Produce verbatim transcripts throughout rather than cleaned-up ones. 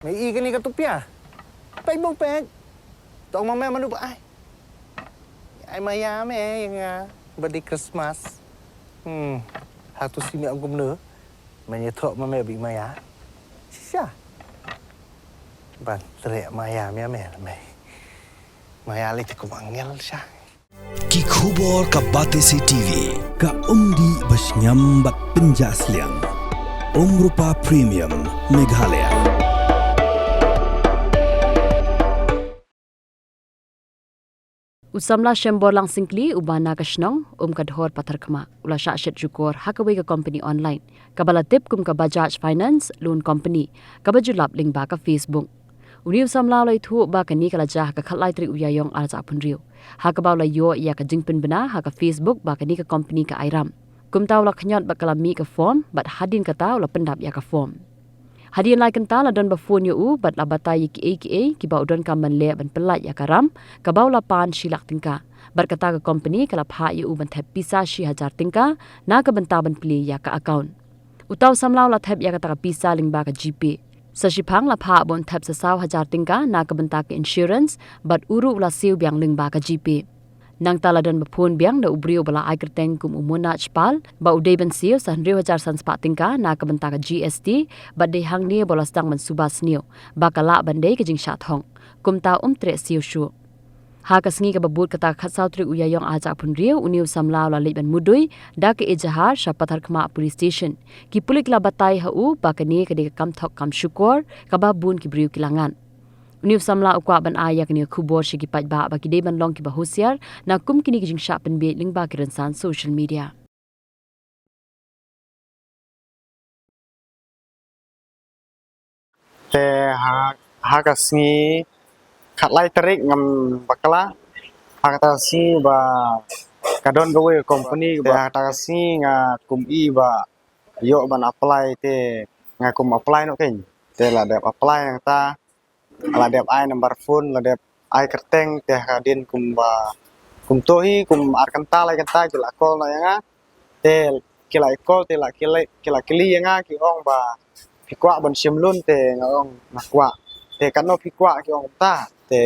Me i kane ka tupia. Peit bong peit. Tong ma me manu ba ai. Ai maya me ïa nga ba dei Christmas. Hmm. Hatu si me ong kumno. Me ïathuh ma me ba i maya. Shisha. Ban treh maya me me me. Maya lei te kum angel sha. Ki khubor ka Batesi TV, ka umdih ba shngiam bad pynjah sliang. Umrupa Premium, Meghalaya. U samla Shemborlang Syngkli uba na ka shnong Umkadhor Patharkhmah u la shah shet shukor ha kawei ka company online kaba la tip kum ka Bajaj Finance Loan Company kaba ju lap lyngba ka Facebook. Une u samla u la ïathuh ba kane ka la jia ha ka khatlai tarik u Ïaïong arhajar arphew. Ha kaba u la ïoh ïa ka jingpynbna ha ka Facebook ba kane ka company ka Airam. Kumta u la khñiot bad ka la mih ka form bad hadien kata u la pyndap ïa ka form. Hadien lai kynta la don ba phone ïa u bad la batai ïa kiei kiei kiba u donkam ban leh ban pyllait ïa ka ram kaba u la pan shi lak tyngka. Bad kata ka company ka la phah ïa u ban thep pisa shi hajar tyngka na ka bynta ban plie ïa ka account. Uta u samla u la thep ïa kata ka pisa lyngba ka GPay. Sa shiphang la phah ba un thep sa saw hajar tyngka na ka bynta ka insurance bad u ruh u la siew biang lyngba ka GPay. Nangta la don ba phone biang da u briew ba la ai kyrteng kum u Monaj Pal ba u dei ban siew sa hynriew hajar san spah tyngka na ka bynta ka GST bad dei hangne ba u la sdang ban suba sniew ba ka lah ban dei ka jingshah thong. Kumta um treh siew shuh. Ha ka sngi kaba bud kata ka khatsaw tarik u Ïaïong arhajar arphew hynriew une u samla u la leit ban mudui da ka ejahar sha Patharkhmah Police Station. Ki pulit ki la batai ha u ba kane ka dei ka kam thok kam shukor kaba bun ki briew ki la ngat. Une u samla u kwah ban ai ïa kane ka khubor sha ki paidbah ba ki dei ban long kiba husiar na kum kine ki jingshah pynbiej lyngba ki rynsan social media. Te ha, ha ka sngi khatlai tarik ngam bakla, ha kata ka sngi ba ka don kawei ka company ba ha kata ka sngi nga kum i ba ïoh ban apply te nga kum apply noh kein. Te la dep apply nangta, la dep ai number phone, la dep ai kyrteng te hadien kumba kum to hi kum ar kynta lai kynta ki la call noh ïa nga. Te ki la call te la ki la, ki la kylli ïa nga ki ong ba phi kwah ban shim loan te nga ong nga kwah. Te katno phi kwah ki ong kumta. Te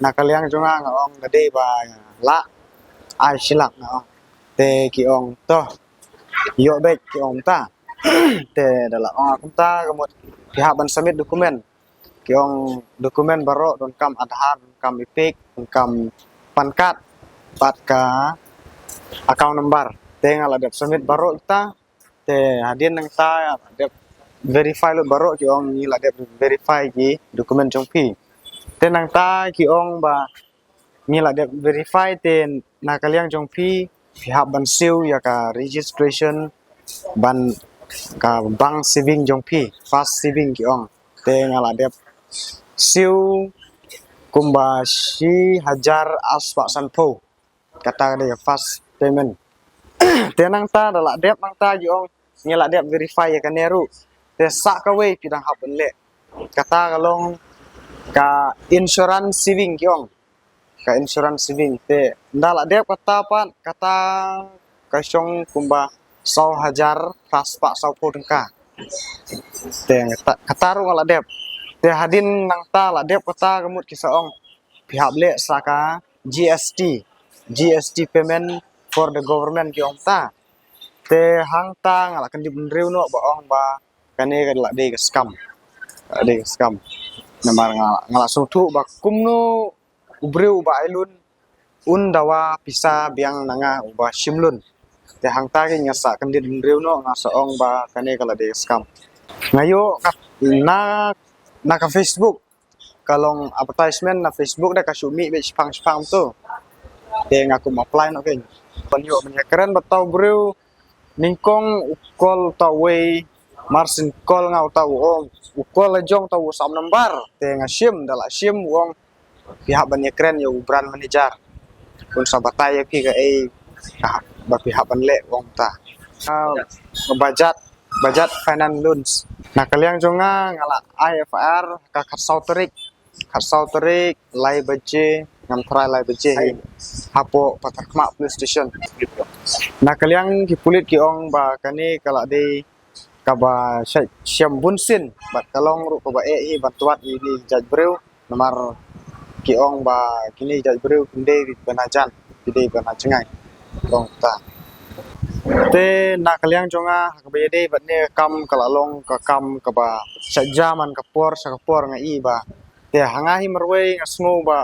na ka liang jong nga nga ong nga dei ba lah ai shi lak nga ong. Te ki ong to ïoh beit ki ong kumta. Te da la ong kumta ka mut phi hap ban submit document. Ki ong document baroh donkam Aadhaar, donkam EPIC, donkam PAN card bad ka account number. Te nga la dep submit baroh kita. Te hadien nangta dep verify lut baroh ki ong ngi la dep verify ki document jong phi. Te nangta ki ong ba ngi la dep verify te na ka liang jong phi phi hap ban siew ïa ka registration ban ka bank saving jong phi, first saving ki ong. Te nga la dep siew kumba shi hajar ar spah sanphew. Kata ka dei ka first payment. Te nangta da la dep nangta ki ong ngi la dep verify ïa kane ruh. Te sa kawei phi dang hap ban leh. Kata ka long ka insurance saving ki ong. Ka insurance saving te da la dep kata pat kata ka shong kumba saw hajar phra spah sawphew tyngka. Te kata, kata ruh nga la dep. Te hadien nangta la dep kata ka mut ki sa ong phi hap leh sa ka GST, GST payment for the government ki ong ta. Te hangta nga la kyndit bynriew noh ba ong ba kane ka la dei ka scam. Ka la dei ka scam. Namar nga, nga la sngewthuh ba kumno u briew uba ai loan un dawa pisa biang na nga uba shim loan. Te hangta ki nga sa kyndit bynriew noh nga sa ong ba kane ka la dei ka scam. Nga ïoh kat na, na ka Facebook ka long advertisement na Facebook da ka shu mih beit shipang shipang tu. Te nga kum apply noh kein. Ban ïoh ban ïakren bad uta u briew nyngkong u call uta uwei, mar syn call nga uta u ong u call la jong uta u WhatsApp number. Te nga shim, da la shim u ong phi hap ban ïakren ïa u branch manager. Un sa batai ïa phi kaei ba phi hap ban leh u ong ta. Ah, Bajaj, Bajaj Finance Loans. Na ka liang jong nga nga la ai FIR ka khatsaw tarik, khatsaw tarik lai baje, ngam tharai lai baje hi. Hapoh Patharkhmah Police Station. Na ka liang ki pulit ki ong ba kane ka la dei kaba shem bunsien bad ka long ruh kaba eh hi ban twad ïa kine ki jait briew, namar ki ong ba kine ki jait briew kim dei ban hajan, ki dei ban hajngai. Long ta. Te na ka liang jong nga, ha kaba ïadei bad kane ka kam, ka la long ka kam kaba shet ja man ka por sha ka por, nga i ba te ha nga hi marwei nga sngew ba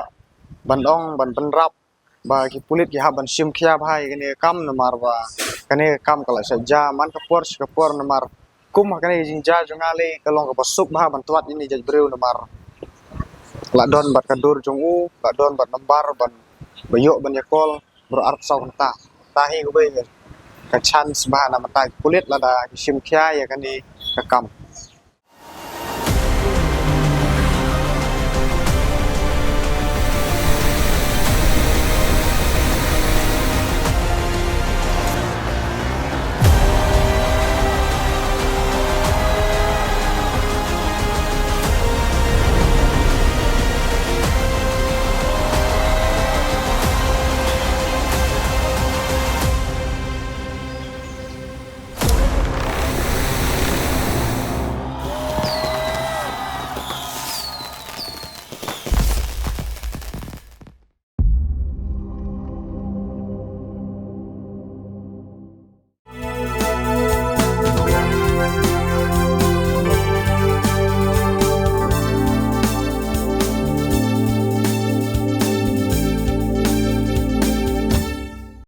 ban ong ban bynrap ba ki pulit ki hap ban shim khia bha ïa kane ka kam, namar ba kane ka kam ka la shet ja man ka por sha ka por, namar kum ha kane ka jingjia jong nga lei ka long kaba suk bha ban twad ïa kine ki jait briew, namar la don bad ka dur jong u, la don bad nambar ban ba ïoh ban ïa call, baroh arphew saw kynta. Te hi kaba ka chance bha na mynta ki pulit lada ki shim khia ïa kane ka kam.